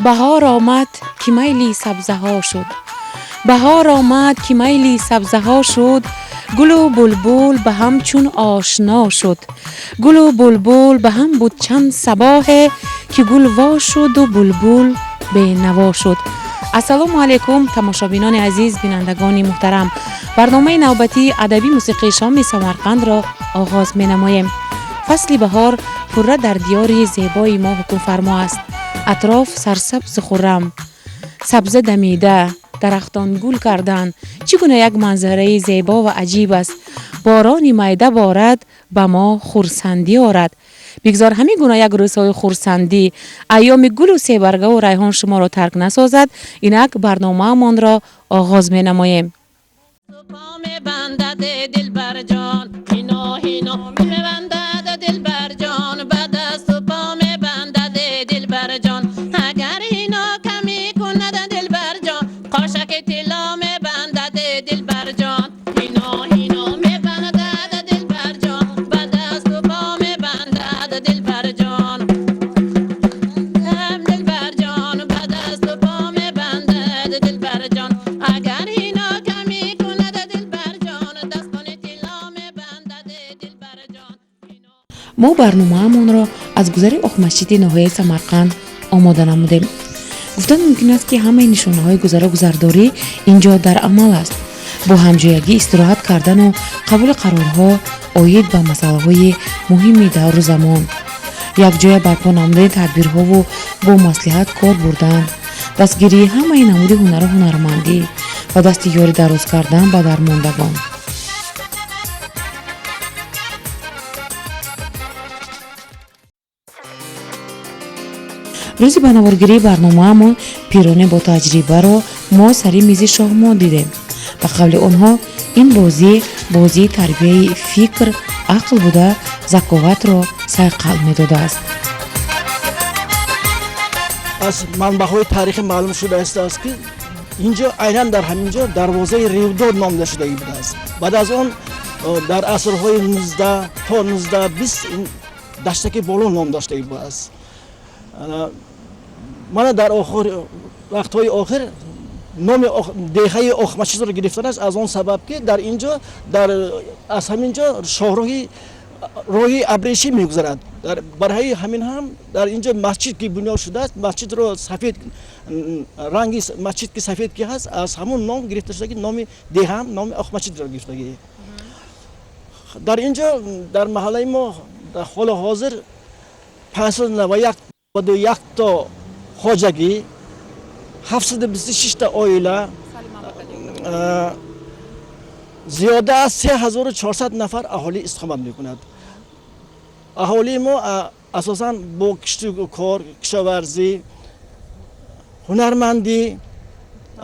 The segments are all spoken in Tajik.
Баҳор омад, ки майли сабзаҳо шуд. Баҳор омад, ки майли сабзаҳо шуд. Гулу булбул ба ҳам чун ошно шуд. Гулу булбул ба ҳам буд чанд сабоҳе, ки гул во шуду булбул бенаво шуд. Ассалому алайкум, тамошобинони азиз, бинандагони муҳтарам. Барномаи навбатии адабӣ мусиқии шоми Самарқандро оғоз менамоем. Фасли баҳор пурра дар диёри зебои мо ҳукмфармо аст. Атроф сарсабзу хуррам, сабза дамида, дарахтон гул карданд. Чӣ гуна як манзараи зебо ва аҷиб аст! Борони майда борад, ба мо хурсандӣ орад. Бигзор ҳамин гуна як рӯзҳои хурсандӣ, айёми гулу себаргаву райҳон шуморо тарк насозад. Инак барномаамонро оғоз менамоем. Мебандад дилбарҷон, ҳино ҳино мебандад дилбарҷон, ба дасту по мебандад дилбарҷон. Агар ҳино камӣ кунад дилбарҷон, қошаки тилло мебандад дилбарҷон. Ҳино ҳино мебандад дилбарҷон, ба дасту по мебандад дилбарҷон, дилбарҷон, ба дасту по мебандад дилбарҷон. Агар ҳино камӣ кунад дилбарҷон, дастони тилло мебандад дилбарҷон. Мо барномаамонро аз гузари Охмасҷиди ноҳияи Самарқанд омода намудем. Гуфтан мумкин аст, ки ҳамаи нишонаҳои гузару гузардорӣ ин ҷо дар амал аст. Бо ҳамҷоягӣ истироҳат кардану қабули қарорҳо оид ба масъалаҳои муҳими давру замон, якҷоя барпо намудани тадбирҳову бо маслиҳат кор бурдан, дастгирии ҳамаи намуди ҳунару ҳунармандӣ ва дасти ёрӣ дароз кардан ба дармондагон. Рӯзи ба наворгирии барномаамон пироне бо таҷрибаро мо сари мизи шоҳмот дидем. Ба қавли онҳо, ин бозӣ бозии тарбияи фикр, ақл буда, заковатро сайқал медодааст. Аз манбаъҳои таърихӣ маълум шудааст, ки инҷо, айнан дар ҳамин ҷо, дарвозаи Ревдод номида шудагӣ будааст. Баъд аз он дар асрҳои 19 то 19-20 ин Даштаки Боло ном доштагӣ будааст. Мана дар охир, вақтҳои охир номи деҳаи Охмасҷидро гирифтанаш аз он сабаб, ки дар ин ҷо, дар аз ҳамин ҷо шоҳроҳи роҳи абрешим мегузарад. Дар барҳаи ҳамин ҳам дар ин ҷо масҷид ки бунёд шудааст, масҷидро сафед, ранги масҷид ки сафед ки ҳаст, аз ҳамун ном гирифта шуда, ки номи деҳаам номи Охмасҷидро гирифтагӣ. Дар ин ҷо, дар маҳаллаи мо, дар ҳоли ҳозир 591 то хоҷагӣ, 726 та оила, зиёда аз 3400 нафар аҳолӣ истиқомат мекунад. Аҳолии мо асосан бо кишту кор, кишоварзӣ, ҳунармандӣ,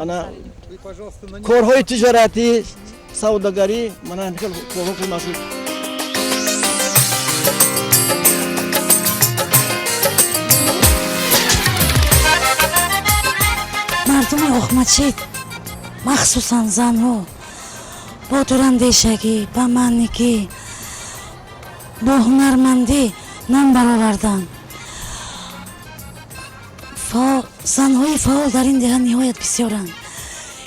ана корҳои тиҷоратӣ, савдогарӣ, мана ҳамин хел корҳо ки машғул. Мардуми Охмасҷид, махсусан занҳо, бо дурандешагӣ, ба маъникӣ, бо ҳунармандӣ ном бароварданд. Занҳои фаъол дар ин деҳа ниҳоят бисёранд.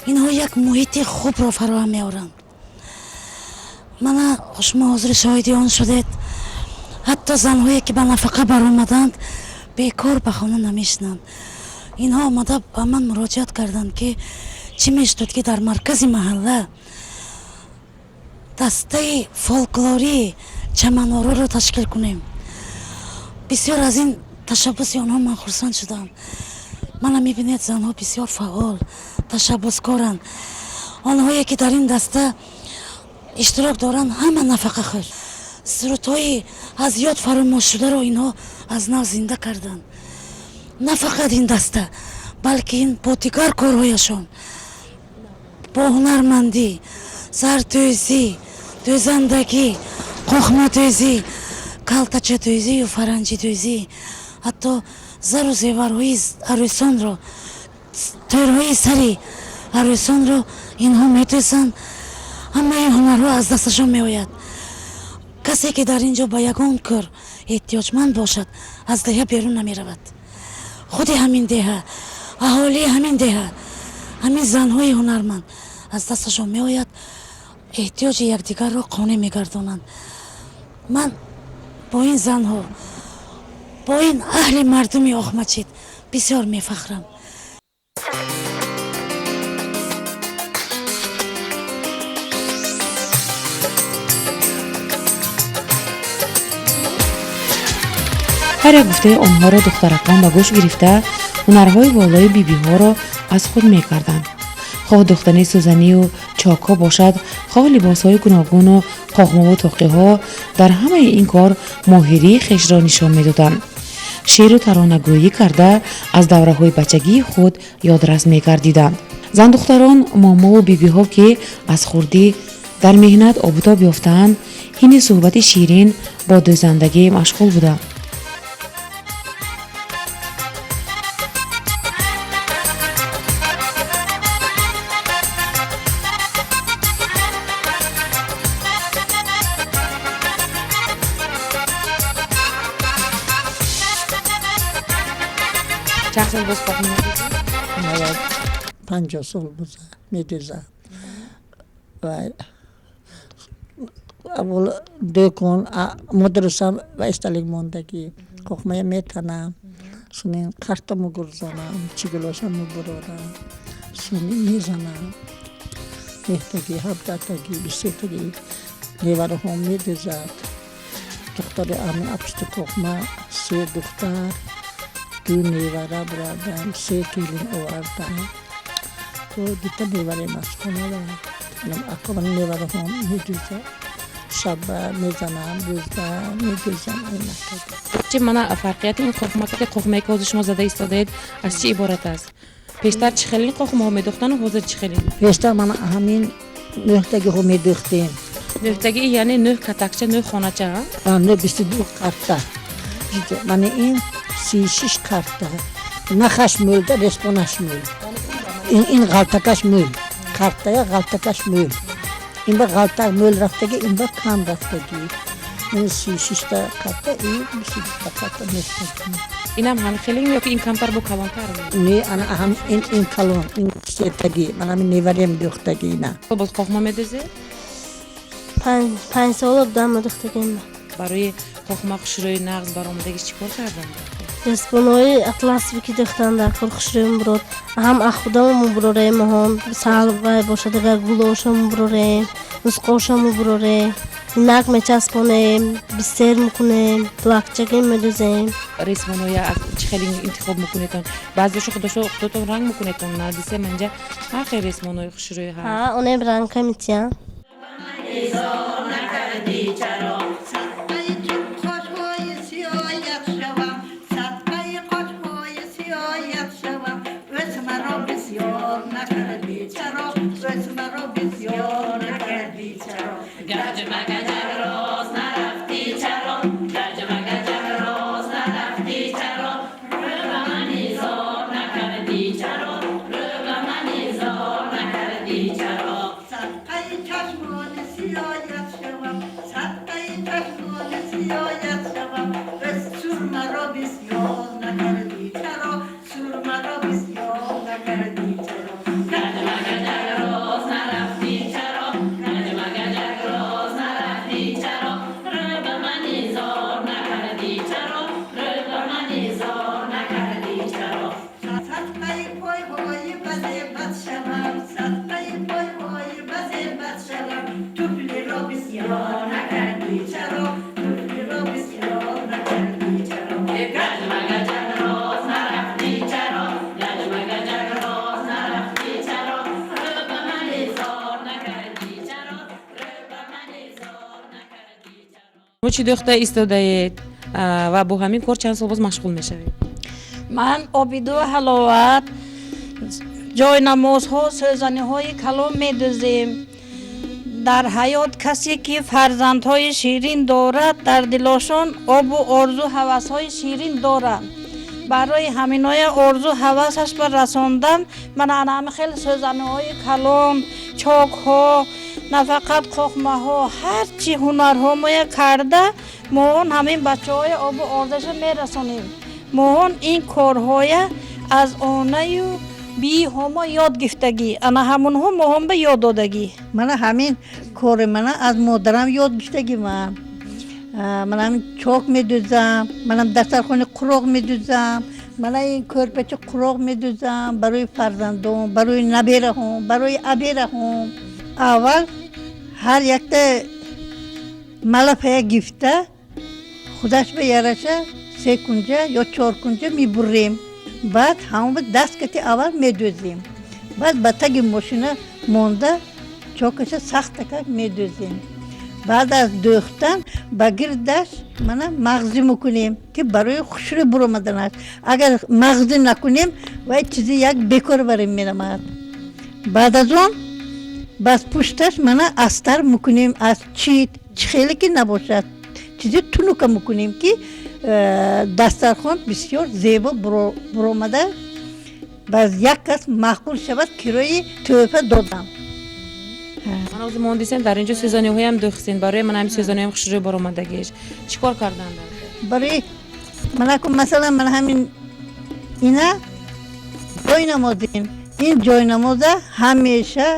Инҳо як муҳити хубро фароҳам меоранд. Мана шумо ҳозир шоҳиди он шудед. Ҳатто занҳое ки ба нафақа баромаданд, бекор ба хона намешинанд. Инҳо омада ба ман муроҷиат карданд, ки чӣ мешуд, ки дар маркази маҳалла дастаи фолклории чаманороро ташкил кунем. Бисёр аз ин ташаббуси онҳо ман хурсанд шудам. Мана мебинед, занҳо бисёр фаъол, ташаббускоранд. Онҳое ки дар ин даста иштирок доранд, ҳама нафақахӯр. Сурудҳои аз ёд фаромӯшшударо инҳо аз нав зинда карданд. На фақат ин даста, балки ин бо дигар корҳояшон, бо ҳунармандӣ, зардӯзӣ, дӯзандагӣ, қоқмадӯзӣ, калтачадӯзию фаранҷидӯзӣ, ҳатто зару зеварҳои арӯсонро, тӯрҳои сари арӯсонро инҳо медӯзанд. Ҳамаи ҳунарҳо аз дасташон меояд. Касе ки дар ин ҷо ба ягон кор эҳтиёҷманд бошад, аз деҳа берун намеравад. Худи ҳамин деҳа, аҳолии ҳамин деҳа, ҳамин занҳои ҳунарманд аз дасташон меояд, эҳтиёҷи якдигарро қонеъ мегардонанд. Ман бо ин занҳо, бо ин аҳли мардуми Оқмачид бисёр мефахрам. Ҳар як гуфтаи онҳоро духтаракон ба гӯш гирифта, ҳунарҳои волои бибиҳоро аз худ мекарданд. Хоҳ духтани сӯзанию чокҳо бошад, хоҳ либосҳои гуногуну қоғмаву тоқиҳо, дар ҳамаи ин кор моҳирии хешро нишон медоданд. Шеъру таронагӯӣ карда, аз давраҳои бачагии худ ёдрас мегардиданд. Зандухтарон, момову бибиҳо, ки аз хурдӣ дар меҳнат обутоб ёфтаанд, ҳини суҳбати ширин бо дӯзандагӣ машғул буданд. Чанд сол боз қоқма медӯзед? 50 сол буза медӯзам. Ва аввал дӯкон, мадраса ва исталик мондагӣ. Қоқмая метанам, сунин карта мегурзонам, чигилоша мебурорам, сунин мезанам. Меҳтагӣ, 17тагӣ, 23тагӣ невараҳом медӯзад. Духтари амин апшти қоқма, се духтар, ду невара бурардам, се келин овардам. То дута невараем аз хона акаман невараҳом медӯзад. Шаба мезанам, рӯза медӯзам. Чи мана фарқияти ин қоқма, ки қоқмае ки ҳозир шумо зада истодаед, аз чӣ иборат аст? Пештар чӣ хеле қоқмаҳо медӯхтану ҳозир чӣ хеле? Пештар мана ҳамин нӯҳтагиҳо медӯхтем. Нӯҳтагӣ яъне нӯҳ катакча, нӯҳ хонача? Не, 22 карта. Мана ин 36 карта. Нахаш мӯлда, респонаш мӯл. Ин ғалтакаш мӯл. Картая ғалтакаш мӯл. Ин ба ғалтак мӯл рафтагӣ, ин ба кам рафтагӣ. Ин 36та карта, ин 22та карта мефтагӣ. Инам ҳам хеле ё ки ин камтар бо калонтар? Не, ана ҳам ин калон, ин сетагӣ, мана ҳамин неварем дӯхтагӣ ина. Боз қоқма медӯзед? 5 сола будам дӯхтагим. Барои қоқма хушрӯи нағз баромадагӣ чӣ кор карданд? Респонои атласби ки дӯхтан дар кор хушрӯи мубурод, ҳам ахудама мубурорем, ҳон сал вай бошад, агар гулоша мубурорем, нусқоша мубурорем, нак мечаспонем, бисер мекунем, плакчаки медӯзем. Ресмоноя аз чӣ хеле интихоб мекунедон? Баъзеашо худошо худотон ранг мекунедон, надисе манҷа ҳар хел ресмонои хушрӯи ҳаст. Ҳа, онем рангка метиям. Шумо чӣ дӯхта истодаед ва бо ҳамин кор чанд сол боз машғул мешавед? Ман обиду ҳаловат, ҷойнамозҳо, сӯзаниҳои калон медӯзем. Дар ҳаёт касе ки фарзандҳои ширин дорад, дар дилошон обу орзу ҳавасҳои ширин дорад. Барои ҳаминоя орзу ҳавасаш ба расондан ман ана хел сӯзаниҳои калон, чокҳо, на фақат қоқмаҳо, ҳар чи ҳунарҳо моя карда, мо он ҳамин бачаҳои обу орзуша мерасонем. Моҳон ин корҳоя аз онаю биҳо мо ёд гирифтагӣ, ана ҳамонҳо моҳон ба ёд додагӣ. Мана ҳамин кори мана аз модарам ёд гирифтагӣ ман. Мана ҳамин чок медӯзам, манам дастархони қуроқ медӯзам, мана ин кӯрпача қуроқ медӯзам барои фарзандом, барои набераҳом, барои абераҳом. Аввал ҳар якта малафая гирифта худаш ба яраша се кунҷа ё чор кунҷа мебурем. Баъд ҳамон даст кати аввал медӯзем. Баъд ба таги мошина монда чокаша сахтакак медӯзем. Баъд аз дӯхтан ба гирдаш мана мағзӣ мекунем, ки барои хушрӯ буромаданаш. Агар мағзӣ накунем, вай чизи як бекор барем мерамад. Баъд аз он бас пушташ мана астар мекунем аз чит, чӣ хеле ки набошад, чизи тунука мекунем, ки дастархон бисёр зебо буромада баз як кас маъқул шавад, кирои тӯҳфа додам. Ман ҳозир мондисем дар инҷо сӯзаниҳоям дӯхтин. Барои ман ҳамин сӯзаниҳоям хушрӯй баромадагиш чӣ кор карданд? Барои манаку масалан ман ҳамин ина ҷойнамозем. Ин ҷойнамоза ҳамеша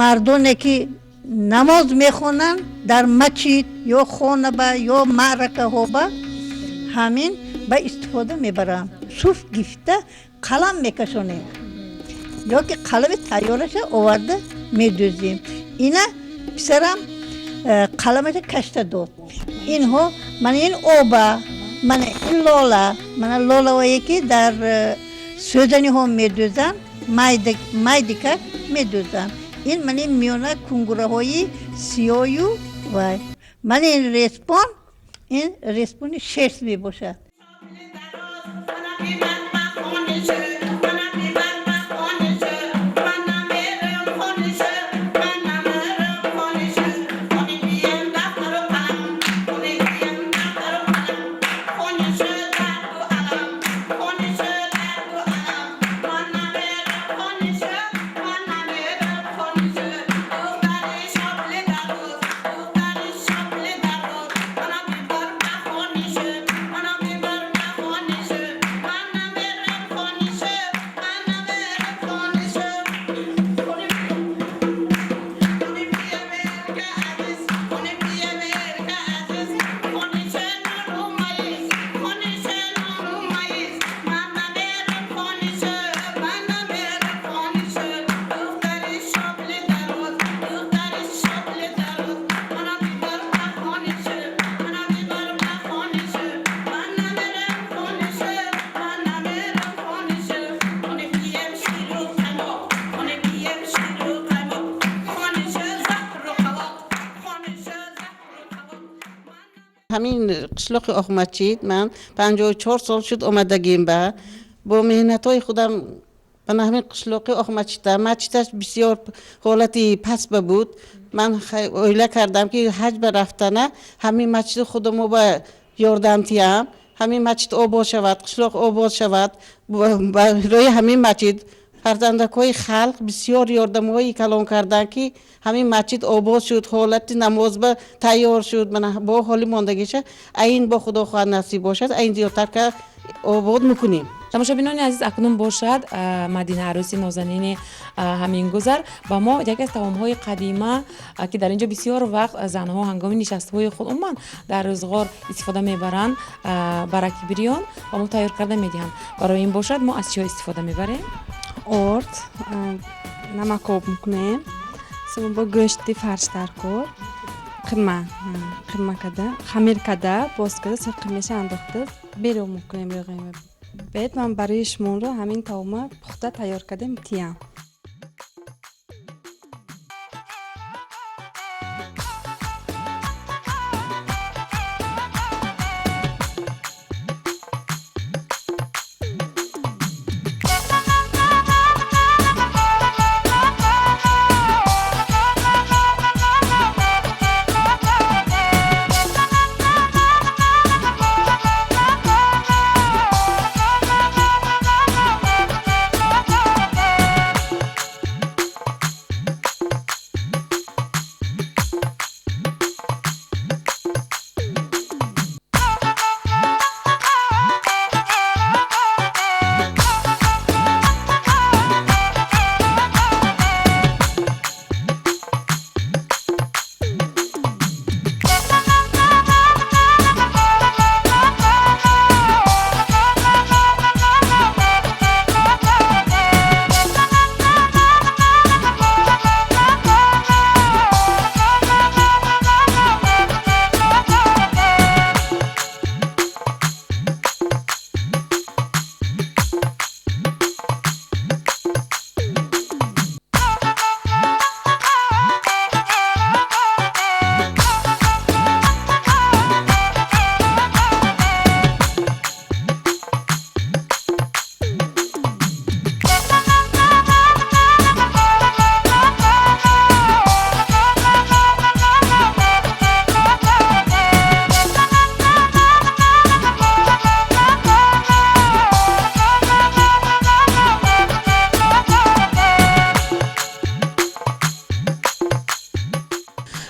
мардоне ки намоз мехонанд дар мачид ё хонаба ё маъракаҳоба ҳамин ба истифода мебаранд. Суф гифта қалам мекашонем ё ки қалами тайёраша оварда медӯзем. Ина писарам қаламаша кашта дод. Инҳо мана ин оба, мана ин лола, мана лолаое ки дар сӯзаниҳо медӯзанд, майдикак медӯзанд. Ин мана ин миёна кунгураҳои сиёю вай. Мана ин респон, ин респони шерсть мебошад. Ҳамин қишлоқи Оқмачид ман 54 сол шуд омадагим ба бо меҳнатҳои худам ба ҳамин қишлоқи Оқмачидда мачидаш бисёр ҳолати паст ба буд. Ман оила кардам ки ҳаҷ ба рафтана ҳамин мачиди худамо ба ёрдам тиям, ҳамин мачид обод шавад, қишлоқ обод шавад. Барои ҳамин мачид фарзандакҳои халқ бисёр ёрдамҳои калон карданд, ки ҳамин масҷид обод шуд, ҳолати намоз ба тайёр шуд. Мана бо ҳоли мондагиша айн бо худо хоҳад насиб бошад, айн зиёдтар ка обод мекунем. Тамошобинони азиз, акнун бошад Мадина арӯси нозанини ҳамин гузар ба мо яке аз таомҳои қадима, ки дар инҷо бисёр вақт занҳо ҳангоми нишастҳои худ умуман дар рӯзғор истифода мебаранд, бараки бирён ба мо тайёр карда медиҳанд. Барои ин бошад мо аз чиҳо истифода мебарем? Орд, намакоб мекунем, бо гӯшти фарш даркор, қимма, қимма када, хамир када, боз када, со қиммаша андохта берӯ мекунем рӯғема. Бед ман барои шуморо ҳамин таома пухта тайёр кардем тиям.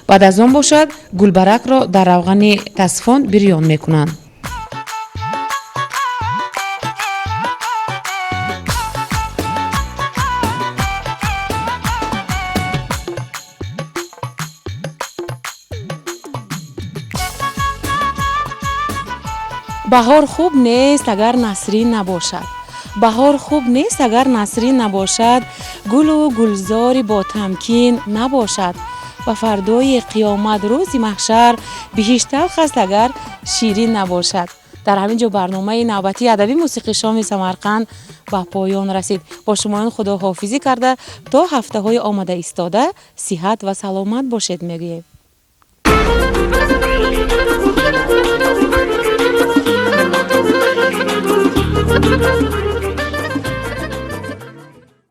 Баъд аз он бошад, гулбаракро дар равғани тасфон бирён мекунанд. Баҳор хуб нест, агар Насрин набошад. Баҳор хуб нест, агар Насрин набошад, гулу гулзори ботамкин набошад. Ба фардои қиёмат, рӯзи маҳшар, биҳишт талх аст, агар Ширин набошад. Дар ҳамин ҷо барномаи навбатии адабӣ мусиқии шоми Самарқанд ба поён расид. Бо шумоён худоҳофизӣ карда, то ҳафтаҳои омада истода, сиҳат ва саломат бошед мегӯем.